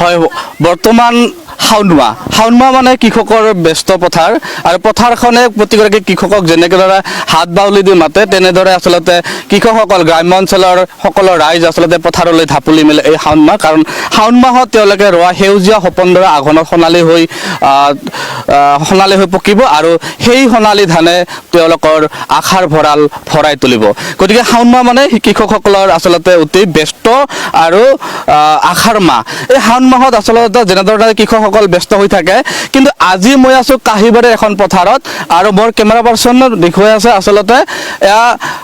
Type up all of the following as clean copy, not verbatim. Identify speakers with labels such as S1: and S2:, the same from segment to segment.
S1: হয়, বৰ্তমান শাওণ মাহ। শাওণ মাহ মানে কৃষকৰ ব্যস্ত পথাৰ আৰু পথাৰখনে প্ৰতিগৰাকী কৃষকক যেনেকৈ ধৰা হাত বাউলি দি মাতে, তেনেদৰে আচলতে কৃষকসকল, গ্ৰাম্য অঞ্চলৰ সকলো ৰাইজ আচলতে পথাৰলৈ ঢাপলি মেলে এই শাওণ মাহ। কাৰণ শাওণ মাহত তেওঁলোকে ৰোৱা সেউজীয়া সপোন দৰে আঘোণত সোণালী হৈ পকিব আৰু সেই সোণালী ধানে তেওঁলোকৰ আশাৰ ভঁৰাল ভৰাই তুলিব। গতিকে শাওণ মাহ মানে কৃষকসকলৰ আচলতে অতি ব্যস্ত আৰু আশাৰ মাহ। এই শাওণ মাহত আচলতে যেনেদৰে কৃষকসকল ব্যস্ত হৈ থাকে, কিন্তু আজি মই আছোঁ কাহিবাৰীৰ এখন পথাৰত আৰু মোৰ কেমেৰা পাৰ্চন দেখুৱাই আছে, আচলতে এয়া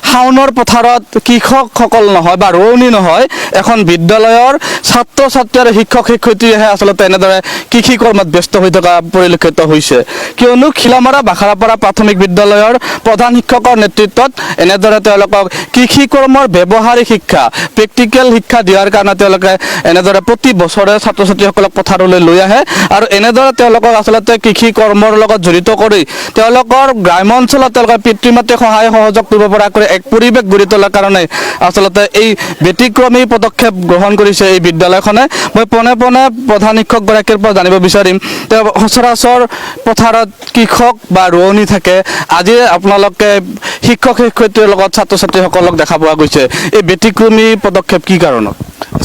S1: শাওণৰ পথাৰত কৃষকসকল নহয় বা ৰোৱনী নহয়, এখন বিদ্যালয়ৰ ছাত্ৰ ছাত্ৰী আৰু শিক্ষক শিক্ষয়িত্ৰীহে আচলতে এনেদৰে কৃষি কৰ্মত ব্যস্ত হৈ থকা পৰিলক্ষিত হৈছে। কিয়নো খিলামাৰা বাখাৰাপাৰা প্ৰাথমিক বিদ্যালয়ৰ প্ৰধান শিক্ষকৰ নেতৃত্বত এনেদৰে তেওঁলোকক কৃষি কৰ্মৰ ব্যৱহাৰিক শিক্ষা, প্ৰেক্টিকেল শিক্ষা দিয়াৰ কাৰণে তেওঁলোকে এনেদৰে প্ৰতি বছৰে ছাত্ৰ ছাত্ৰীসকলক পথাৰলৈ লৈ আহে আৰু এনেদৰে তেওঁলোকক আচলতে কৃষি কৰ্মৰ লগত জড়িত কৰি তেওঁলোকৰ গ্ৰাম্য অঞ্চলত তেওঁলোকৰ পিতৃ মাতৃক সহায় সহযোগ কৰিব পৰা কৰি এক পৰিৱেশ গঢ়ি তোলাৰ কাৰণে আচলতে এই ব্যতিক্ৰমী পদক্ষেপ গ্ৰহণ কৰিছে এই বিদ্যালয়খনে। মই পোনে পোনে প্ৰধান শিক্ষকগৰাকীৰ পৰা জানিব বিচাৰিম, তেওঁ সচৰাচৰ পথাৰত কৃষক বা ৰোৱনী থাকে, আজি আপোনালোকে শিক্ষক শিক্ষয়িত্ৰীৰ লগত ছাত্ৰ ছাত্ৰীসকলক দেখা পোৱা গৈছে, এই ব্যতিক্ৰমী পদক্ষেপ কি কাৰণত?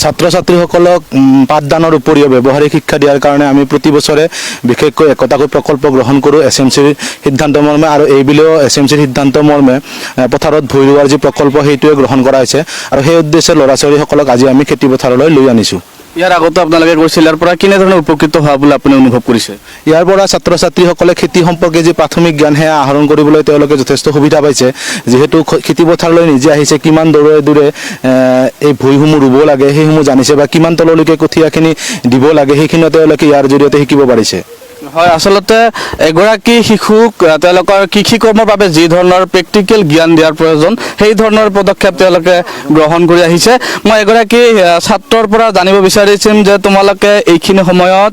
S2: ছাত্ৰ ছাত্ৰীসকলক পাঠদানৰ উপৰিও ব্যৱহাৰিক শিক্ষা দিয়াৰ কাৰণে আমি প্ৰতি বছৰে বিশেষকৈ একোটাকৈ প্ৰকল্প গ্ৰহণ কৰোঁ এছ এম চিৰ সিদ্ধান্ত মৰ্মে আৰু এই বুলিও এছ এম চিৰ সিদ্ধান্ত মৰ্মে পথাৰত ভূঁই ৰোৱাৰ যি প্ৰকল্প, সেইটোৱে গ্ৰহণ কৰা হৈছে আৰু সেই উদ্দেশ্যে ল'ৰা ছোৱালীসকলক আজি আমি খেতি পথাৰলৈ লৈ আনিছোঁ।
S1: ইয়াৰ আগতে আপোনালোকে কৈছিল, ইয়াৰ পৰা কেনেধৰণে উপকৃত হোৱা বুলি আপুনি অনুভৱ কৰিছে?
S2: ইয়াৰ পৰা ছাত্ৰ ছাত্ৰীসকলে খেতি সম্পৰ্কে যি প্ৰাথমিক জ্ঞান, সেয়া আহৰণ কৰিবলৈ তেওঁলোকে যথেষ্ট সুবিধা পাইছে। যিহেতু খেতি পথাৰলৈ নিজে আহিছে, কিমান দূৰে দূৰে এই ভূঁইসমূহ ৰুব লাগে সেইসমূহ জানিছে বা কিমান তললৈকে কঠীয়াখিনি দিব লাগে সেইখিনিও তেওঁলোকে ইয়াৰ জৰিয়তে শিকিব পাৰিছে।
S1: হয়, আচলতে এগৰাকী শিশুক তেওঁলোকৰ কৃষি কৰ্মৰ বাবে যি ধৰণৰ প্ৰেক্টিকেল জ্ঞান দিয়াৰ প্ৰয়োজন, সেই ধৰণৰ পদক্ষেপ তেওঁলোকে গ্ৰহণ কৰি আহিছে। মই এগৰাকী ছাত্ৰৰ পৰা জানিব বিচাৰিছিম যে তোমালোকে এইখিনি সময়ত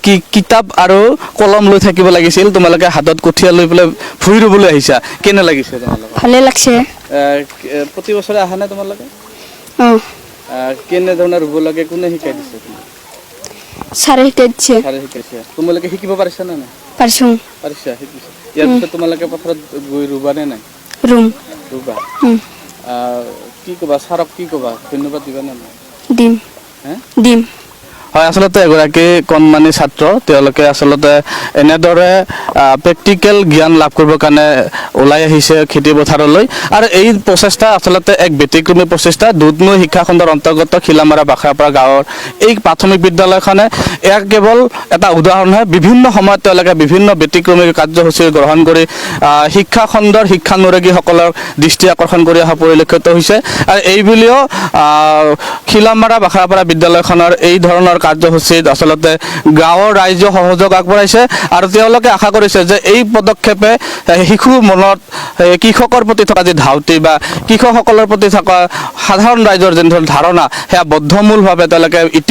S1: কি কিতাপ আৰু কলম লৈ থাকিব লাগিছিল, তোমালোকে হাতত কঠীয়া লৈ পেলাই ভূঁই ৰুবলৈ আহিছা, কেনে লাগিছে তোমালোকৰ?
S3: ভালে লাগছে।
S1: প্ৰতি বছৰে আহা নাই তোমালোকে?
S3: অঁ।
S1: কেনেধৰণে ৰুব লাগে কোনে শিকাই দিছে তোমাক?
S3: ছাৰে শিকাই দিছে।
S1: ছাৰে শিকাইছে। তোমালোকে শিকিব পাৰিছা নে নাই?
S3: পাৰিছোঁ।
S1: পাৰিছা, শিকিছা। ইয়াৰ পিছত তোমালোকে পথাৰত গৈ ৰুবা নে নাই?
S3: ৰুম।
S1: ৰুবা। কি ক'বা ছাৰক, কি ক'বা, ধন্যবাদ দিবা নে নাই?
S3: দিম।
S1: হে?
S3: দিম।
S1: হয়, আচলতে এগৰাকী কণমানি ছাত্ৰ, তেওঁলোকে আচলতে এনেদৰে প্ৰেক্টিকেল জ্ঞান লাভ কৰিবৰ কাৰণে ওলাই আহিছে খেতি পথাৰলৈ আৰু এই প্ৰচেষ্টা আচলতে এক ব্যতিক্ৰমী প্ৰচেষ্টা। দুধনৈ শিক্ষাখণ্ডৰ অন্তৰ্গত খিলামাৰা বাখৰাপাৰা গাঁৱৰ এই প্ৰাথমিক বিদ্যালয়খনে এয়া কেৱল এটা উদাহৰণহে। বিভিন্ন সময়ত তেওঁলোকে বিভিন্ন ব্যতিক্ৰমী কাৰ্যসূচী গ্ৰহণ কৰি শিক্ষাখণ্ডৰ শিক্ষানুৰাগীসকলৰ দৃষ্টি আকৰ্ষণ কৰি অহা পৰিলক্ষিত হৈছে আৰু এই বুলিও খিলামাৰা বাখৰাপাৰা বিদ্যালয়খনৰ এই ধৰণৰ কাৰ্যসূচীত আচলতে গাঁৱৰ ৰাইজে সহযোগ আগবঢ়াইছে আৰু তেওঁলোকে আশা কৰিছে যে এই পদক্ষেপে শিশু মনত কৃষকৰ প্ৰতি থকা যি ধাউতি বা কৃষকসকলৰ প্ৰতি থকা সাধাৰণ ৰাইজৰ যেনেধৰণৰ ধাৰণা, সেয়া বদ্ধমূলভাৱে তেওঁলোকে ইতি